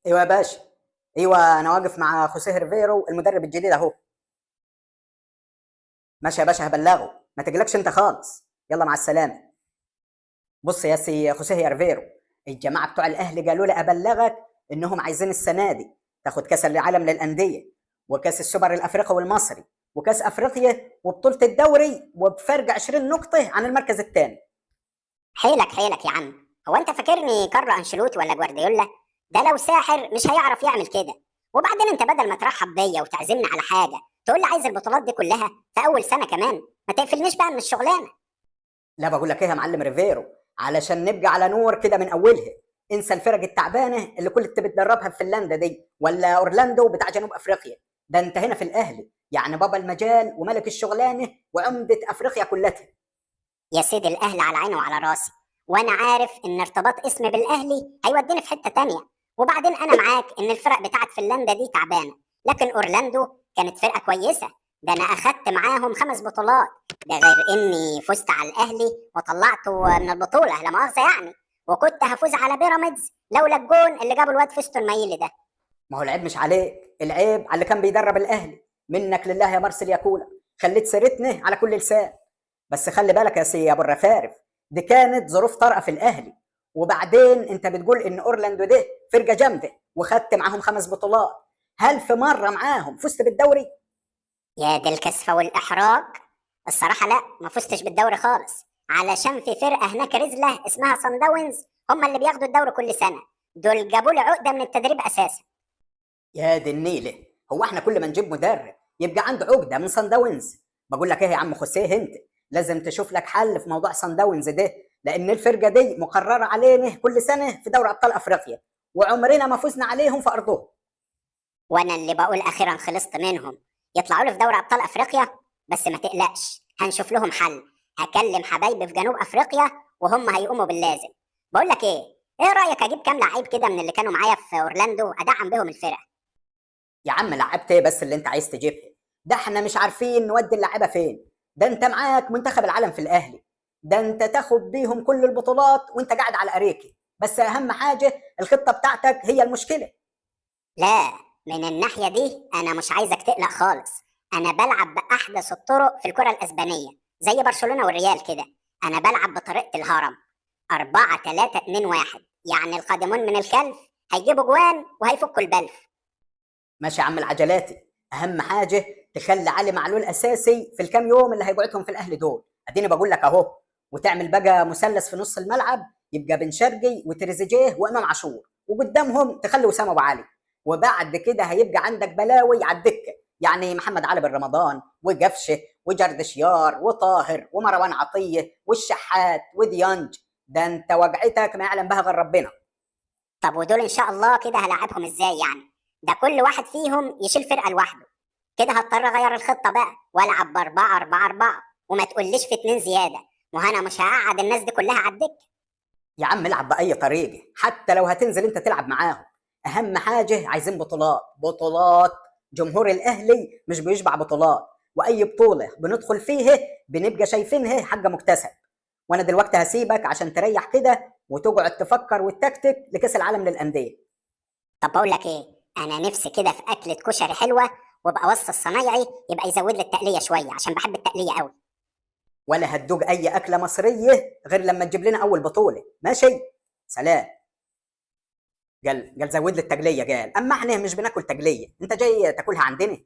ايوه يا باشا. ايوه انا واقف مع خوسيه ريفيرو المدرب الجديد اهو. ماشي يا باشا هبلغه، ما تقلقش انت خالص. يلا مع السلامة. بص يا سي خوسيه ريفيرو، الجماعة بتوع الاهلي قالوا لي ابلغك انهم عايزين السنة دي تاخد كاس العالم للاندية وكاس السوبر الافريقي والمصري وكاس افريقيا وبطولة الدوري، وبفرق 20 نقطة عن المركز الثاني. حيلك حيلك يا عم، هو انت فاكرني كارلو انشيلوتي ولا جوارديولا؟ ده لو ساحر مش هيعرف يعمل كده. وبعدين انت بدل ما ترحب بيا وتعزمني على حاجة تقول لي عايز البطولات دي كلها في اول سنة كمان؟ ما تقفلنيش بقى من الشغلانة. لا بقول لك ايه يا معلم ريفيرو، علشان نبقى على نور كده من اولها، انسى الفرق التعبانة اللي كنت بتدربها في فنلندا دي ولا اورلاندو بتاع جنوب افريقيا. ده انت هنا في الاهلي يعني بابا المجال وملك الشغلانة وعمده افريقيا كلها. يا سيدي الاهلي على عيني وعلى راسي، وانا عارف ان ارتباط اسمي بالاهلي هيوديني في حتة تانية. وبعدين انا معاك ان الفرق بتاعت فنلندا دي تعبانة، لكن اورلاندو كانت فرقه كويسة، ده انا اخدت معاهم 5 بطولات، ده غير اني فزت على الاهلي وطلعته من البطولة لا مؤاخذة يعني، وكنت هفوز على بيراميدز لولا الجون اللي جابه الواد فيستون مايلي ده. ما هو العيب مش عليك، العيب على اللي كان بيدرب الاهلي. منك لله يا مارسيل ياكولا، خليت سيرتنا على كل لسان. بس خلي بالك يا سي ابو الرفارف، دي كانت ظروف طارئة في الاهلي. وبعدين انت بتقول ان اورلاندو ده فرقه جامدة وخدت معاهم 5 بطولات، هل في مرة معاهم فزت بالدوري؟ يا دي الكسفه والاحراج، الصراحة لا، ما فزتش بالدوري خالص، علشان في فرقه هناك رزله اسمها صن داونز هم اللي بياخدوا الدوري كل سنة، دول جابوا لي عقده من التدريب اساسا. يا دي النيله، هو احنا كل ما نجيب مدرب يبقى عنده عقده من صن داونز؟ بقول لك ايه يا عم خوسيه، انت لازم تشوف لك حل في موضوع صن داونز ده، لان الفرقة دي مقررة علينا كل سنة في دوري ابطال افريقيا وعمرنا ما فزنا عليهم في ارضهم. وانا اللي بقول اخيرا خلصت منهم، يطلعوا لي في دوري ابطال افريقيا. بس ما تقلقش، هنشوف لهم حل، هكلم حبايبي في جنوب افريقيا وهم هيقوموا باللازم. بقول لك ايه، ايه رايك اجيب كام لعيب كده من اللي كانوا معايا في اورلاندو ادعم بهم الفرقة؟ يا عم لعبت ايه بس اللي انت عايز تجيبها؟ ده احنا مش عارفين نودي اللعيبة فين. ده انت معاك منتخب العالم في الاهلي، ده انت تاخد بيهم كل البطولات وانت قاعد على اريكي. بس اهم حاجة الخطة بتاعتك هي المشكلة. لا من الناحية دي انا مش عايزك تقلق خالص، انا بلعب باحدث الطرق في الكره الاسبانية زي برشلونة والريال كده. انا بلعب بطريقة الهرم 4 3 2 1، يعني القادمون من الخلف هيجيبوا جوان وهيفكوا البلف. ماشي يا عم العجلاتي، اهم حاجة تخلي علي معلول اساسي في الكام يوم اللي هيقعدهم في الاهلي دول، اديني بقول لك اهو. وتعمل بقى مثلث في نص الملعب، يبقى بن شرقي وتريزيجيه وامام عاشور، وقدامهم تخلي وسام ابو علي. وبعد كده هيبقى عندك بلاوي على الدكة، يعني محمد علي بن رمضان وقفشه وجردشيار وطاهر ومروان عطية والشحات وديانج. ده انت وجعتك ما يعلم بها غير ربنا. طب ودول ان شاء الله كده هلاعبهم ازاي يعني؟ ده كل واحد فيهم يشيل فرقه لوحده، كده هضطر اغير الخطة بقى والعب ب4 4 4، وما تقوليش في 2 زيادة، ما انا مش هقعد الناس دي كلها على الدكة. يا عم العب باي طريقه، حتى لو هتنزل انت تلعب معاهم. اهم حاجة عايزين بطولات، بطولات. جمهور الاهلي مش بيشبع بطولات، واي بطوله بندخل فيها بنبقى شايفينها حاجة مكتسب. وانا دلوقتي هسيبك عشان تريح كده وتقعد تفكر وتكتك لكاس العالم للاندية. طب بقول لك ايه، انا نفسي كده في اكله كشري حلوة، وابقى وصي الصنايعي يبقى يزود لي التقليه شوية عشان بحب التقليه قوي. ولا هتدوق اي اكله مصرية غير لما تجيب لنا اول بطوله. ماشي سلام. قال زود لي التقليه، قال اما احنا مش بناكل تقليه، انت جاي تاكلها عندنا.